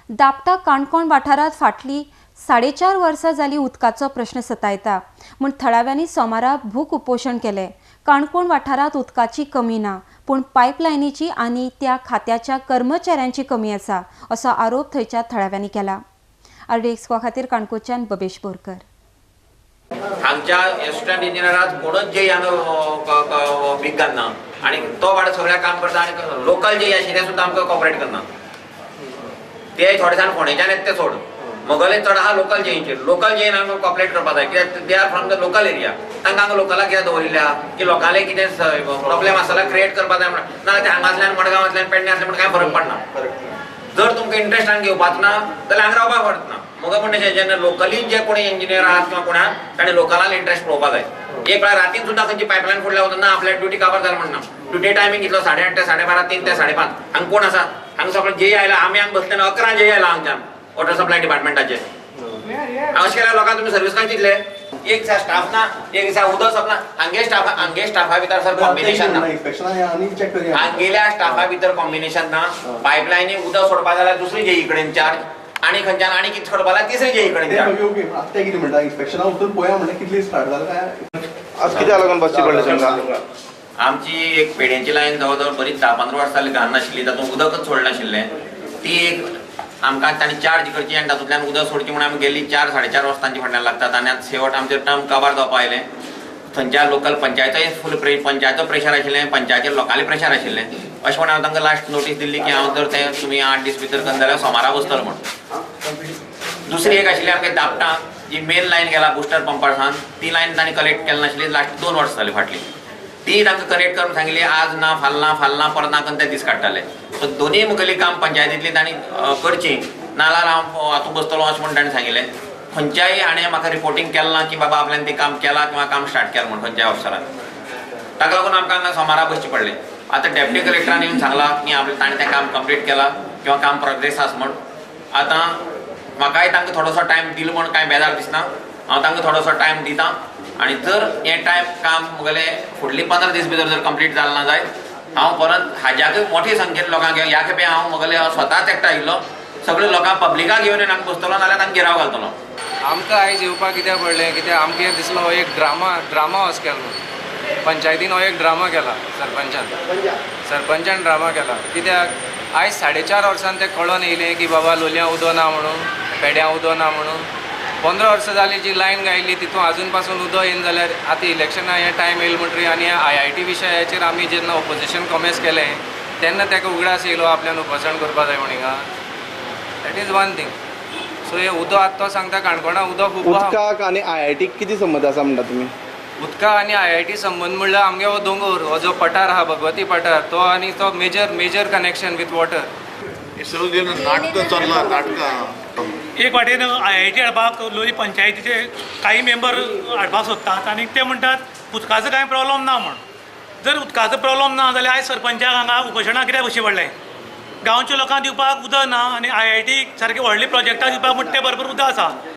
दापटा काणकोण वाठारांत फाटली 4.5 वर्सां जाली उदकाचो प्रश्न सतायता म्हूण थळाव्यांनी सोमारा भूक उपोशण केलें. काणकोण वाठारांत उदकाची कमी ना, पूण पायपलायनीची आनी त्या खात्याच्या कर्मचाऱ्यांची कमी आसा असो आरोप थंयच्या थळाव्यांनी केला. आरडीएक्स खातीर काणकोणच्यान बबेश बोरकर. हांगच्या एसिस्टंट इंजिनियराक कोणच जे हांगा बीग घालना आनी तो वाड सगळ्या काम करता आनी लोकल जे आशिल्ले सुद्दां आमकां कॉपरेट करना. ते थोडे जाण फोंडेच्यान येता ते सोड, मगले चड आहा लोकल जेईचेर. लोकल जेईन आमकां कॉपरेट करपाक जाय कित्याक they are from the local area. तांकां हांगा लोकलाक कित्याक दवरिल्ले आहा की लोकांले कितें प्रॉब्लेम आसा जाल्यार क्रिएट करपाक जाय म्हणून. नाजाल्यार ते हांगासल्यान मडगांवांतल्यान पेडण्यातल्यान म्हण कांय फरक पडना. जर तुमकां इंट्रस्टान घेवपाचो ना जाल्यार हांगा रावपाक पडना. मग म्हणटा जेन्ना लोकली जे कोणी इंजिनियर आहात किंवा कोण आहात ताणें लोकलान इंट्रस्ट पळोवपाक जाय. एक वेळार रातीन सुद्दां खंयची पायपलायन फुडल्या वतना आपल्या ड्युटी काबार जाल म्हणना. ड्युटी टायमींग कितलो 8:30 ते 12:30, 3 ते 5:30. हांगा कोण आसा? हांगा सगळें जे आयला आमी हांगा बसले ना 11 जे आयला हांगच्यान वॉटर सप्लाय डिपार्टमेंटाचे. अशें केल्यार लोकांक तुमी सर्वीस खंय दितले? एक दिसा स्टाफ ना, एक दिसा उदक सपना. हांगे स्टाफ, हांगे स्टाफा भितर सर कॉम्बिनेशन ना. हांगेल्या स्टाफा भितर कॉम्बिनेशन ना. पायपलायनी उदक सोडपा जाल्यार दुसरी जेई कडेन चार्ज आनी खंयच्यान आनी कितें सोडपा जाल्यार तिसरी जेई कडेन चार्ज. ओके, आतां कितें म्हणटा इन्स्पेक्शना वचून पळया म्हणटा कितली स्टार्ट जालें काय आज कित्याक लागून बसची पडली तुमकां? आमची एक पेड्यांची लायन जवळ जवळ बरीच 10-15 वर्सां जाली घालून नाशिल्ली, तातूंत उदकच सोडनाशिल्लें. ती एक आमकां तांणी चार्ज करची आनी तातूंतल्यान उदक सोडची म्हूण आमी गेल्ली 4 साडे 4 वर्सां तांचे फाटल्यान लागतात. आनी आतां शेवट आमचें टर्म काबार जावपा आयलें. थंयच्या लोकल पंचायतय फूल पंचायतो प्रेशर आशिल्लें, पंचायतीर लोकांलें प्रेशर आशिल्लें. अशें म्हण हांव तांकां लास्ट नोटीस दिल्ली की हांव जर तें तुमी 8 दीस भितर करना जाल्यार सोमारा बसतलो म्हूण. दुसरी एक आशिल्ली आमगे दापटां जी मेन लायन गेला बुस्टर पंपार सावन ती लायन तांणी कलेक्ट केली नाशिल्ली. लास्ट 2 वर्सां जाली फाटली. ती तांकां कनेक्ट करून सांगिल्ली आज ना फाल्यां फाल्यां परत ना करून ते दीस काडटाले. सो दोनूय मुखेली काम पंचायतींतली तांणी करची, नाल्यार हांव हातूंत बसतलो अशें म्हूण ताणें सांगिल्लें. खंयच्याय हाणें म्हाका रिपोर्टींग केलें ना की बाबा आपल्यान तें काम केलां किंवा काम स्टार्ट केलां म्हूण खंयच्याय ऑफिसरान. ताका लागून आमकां हांगा सोमारा बसचें पडलें. आतां डेप्युटी कलेक्टरान येवन सांगलां की आपलें ताणें तें काम कंप्लीट केलां किंवा काम प्रोग्रेस आसा म्हूण. आतां म्हाकाय तांकां थोडोसो टायम दिलो म्हूण कांय बेजार दिसना. हांव तांकां थोडोसो टायम दिता आनी जर हें टायम काम म्हगेलें फुडली 15 दीस भितर जर कंप्लीट जालें ना जायत हांव परत हाज्याकूय मोठे संख्येन लोकांक घेवन ह्या खेपे हांव म्हगेलें स्वताच एकटो आयिल्लो सगळे लोकांक पब्लिकाक घेवन येवन हांगा बसतलो नाल्यार तांकां घेराव घालतलो. आमकां आयज येवपाक कित्याक पडलें कित्याक आमकां हें दिसलो हो एक ड्रामा ड्रामा असो केलो म्हणून. पंचायतीन हो एक ड्रामा केला, सरपंचान ड्रामा केला. कित्याक आयज 4.5 वर्सां तें कळोन येयलें की बाबा लोलयां उदक ना म्हणून, पेड्यां उदक ना म्हणून. 15 वर्सां जाली जी लायन गायली तितून आजून पासून उदक येयना जाल्यार आतां इलेक्शना हें टायम येयलो म्हणटकीर आनी IIT विशयाचेर आमी जेन्ना ओपोजिशन कॉमेस केलें तेन्ना ताका उगडास येयलो आपल्यान उपोशण करपा जाय म्हण हिंगा. That is one thing. So हें उदक आतां तो सांगता काणकोणा उदक खूब आहा. उदकाक आनी IIT कितें संबंद आसा म्हणटा तुमी? उदका आनी IIT संबंद म्हणल्यार आमगे हो दोंगोर हो जो पठार आहा भगवती पठार तो आनी तो major major connection with water. हे नाटकां चल्लां नाटकां. एक वाटेन IIT हाडपाक लोलयें पंचायतीचे काही मेंबर हाडपाक सोदतात आनी ते म्हणटात उदकाचो कांय प्रॉब्लम ना म्हूण. जर उदकाचो प्रॉब्लम ना जाल्यार आयज सरपंचाक हांगा उपोशणाक कित्याक बसचें पडलें? गांवच्या लोकांक दिवपाक उदक ना आनी IIT सारके व्हडले प्रोजेक्टां दिवपाक म्हण ते बरोबर उदक आसा.